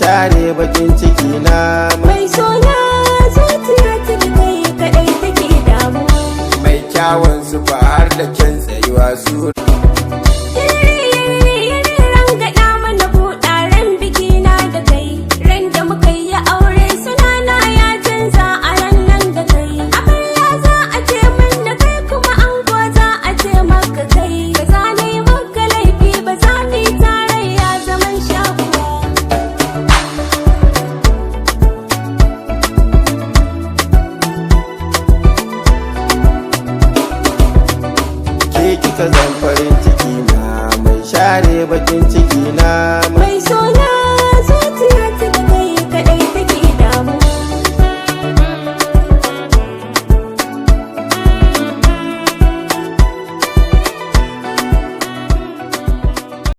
Share bakin ciki na. Mai sona, zuciya ta da kai kaɗai take damuwa. Mai kyawun sufa har da kyan tsayuwa su.